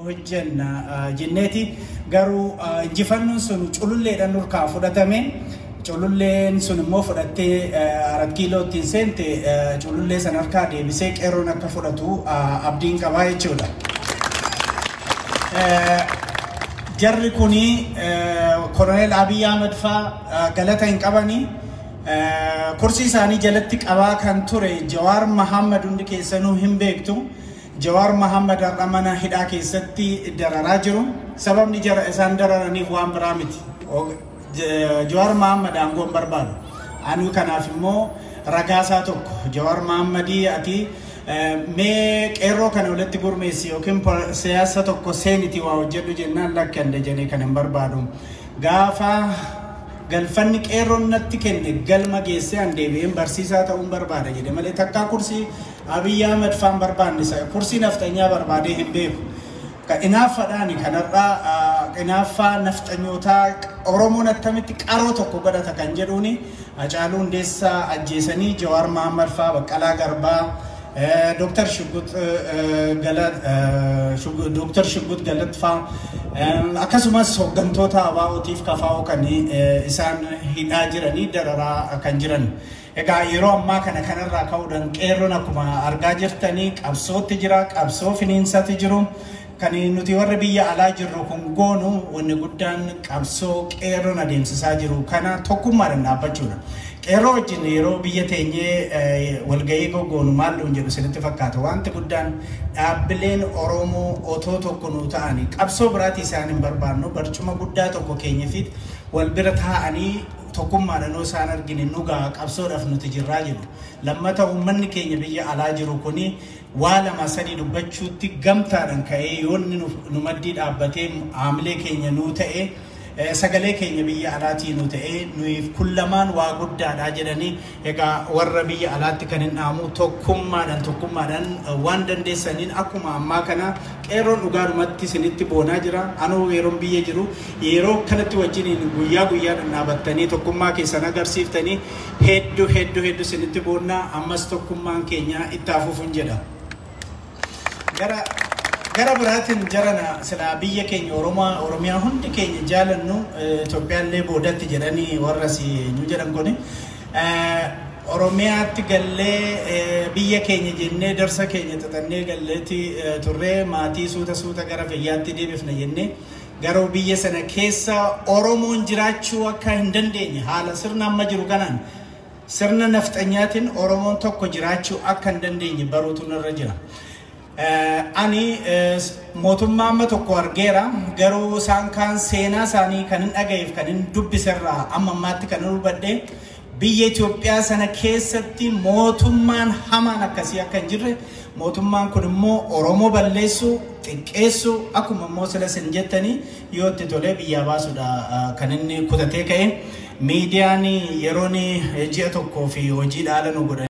Hojjenna jenneeti garuu injifannoon sun cululleedhaan nurkaa fudhatame. Cululleen sun immoo fudhattee 4 kiiloo ittiin seente culullee san harkaa deebisee qeerroon akka fudhatu abdiin qabaa jechuudha. Jarri kuni Koloneel Abiy Ahmed faa galata hin qabanii. Kursii isaanii jalatti qabaa kan ture Jawaar Mahammad hundi keessanuu hin beektu. Jawaar Mahammad har'a mana hidhaa keessatti dararaa jiru. Sababni jara isaan dararaniif waan biraa miti. Jawaar Mahammad aangoo hin barbaadu. Ani kanaaf immoo ragaa isaa tokko Jawaar Mahammadii ati mee qeerroo kana walitti gurmeessi yookiin siyaasa tokko seeniti waa hojjedhu jennaan lakki jedhee kan hin barbaadu. Gaafa galfanni qeerroon natti kenne galma geessee an deebi'een barsiisaa ta'uun barbaada jedhe malee takkaa kursii Abiy Ahmed faan barbaanne kursii nafxanyaa barbaadee hin beeku. Inaaffaadhaani kanarraa inaaffaa nafxanyootaa Oromoon attamitti qaroo tokko godhata kan jedhuuni Hacaaluu Hundeessaa ajjeesanii Jawaar Mahammad faa Baqqalaa Garbaa Dr. Shuggut Galat faa akkasumas hooggantoota ABO'tiif KFO kan isaan hidhaa jiranii dararaa kan jiran. Egaa yeroo ammaa kana kanarraa ka'uudhaan qeerroon akkuma argaa jirtanii qabsootti jira, qabsoo finiinsatti jiru. Kan nuti warri biyya alaa jirru kun goonu wanni guddaan qabsoo qeerroon adeemsisaa jiru kana tokkummaadhaan dhaabbachuudha. Qeerroo wajjin yeroo biyya teenyee walgahii goggoonu maal nuun jedhu isinitti fakkaata. Wanti guddaan dhaabbileen Oromoo otoo tokko nuu ta'anii qabsoo biraatii isaan hin barbaannu barcuma guddaa tokko keenya fi wal bira taa'anii tokkummaadhaan yoo isaan argine nugaa qabsoodhaaf nuti jirraa jiru. Lammata uummanni keenya biyya alaa jiru kuni waa lama sadii dubbachuutti gamtaadhaan ka'ee yoo inni nu maddii dhaabbatee haamilee keenya nuu ta'e sagalee keenya biyya alaatii nu ta'e nuyiif kun lamaan waa guddaadha jedhanii egaa warra biyya alaatti kan hin dhaamu tokkummaadhaan waan dandeessaniin akkuma ammaa kana qeerroon dhugaadhumatti isinitti boonaa jira. Anuu yeroon biyya jiru yeroo kanatti wajjiniin guyyaa guyyaadhaan dhaabattanii tokkummaa keessan agarsiiftanii hedduu hedduu hedduu isinitti boonnaa ammas tokkummaan keenya itti hafuufun jedha. Gara biraatiin jarana silaa biyya keenya Oromiyaa hundi keenya jaalannu Itoophiyaallee boodatti jedhanii warra si nu jedhan kuni Oromiyaatti gallee biyya keenya jennee darsa keenya xaxannee galleetti turree maatii suuta suuta gara fayyaatti deebifna jennee garuu biyya sana keessa Oromoon jiraachuu akka hin dandeenye haala sirna amma jiru kanaan sirna nafxanyaatiin Oromoon tokko jiraachuu akka hin dandeenye baruutu nurra jira. Ani mootummaa amma tokko argeera garuu isaan kaan seenaa isaanii kan hin dhagayeef kan hin dubbiserraa amma ammaatti kan hin hubadhe biyya Itoophiyaa sana keessatti mootummaan hamaan akkasii akka hin jirre mootummaan kun immoo Oromoo balleessuu xiqqeessuu akkuma immoo sila isin jettanii yoo itti tolee biyyaa baasuudha kan inni kutatee ka'e miidiyaan yeroon ji'a tokkoo fi hojii dhaala nu godhan.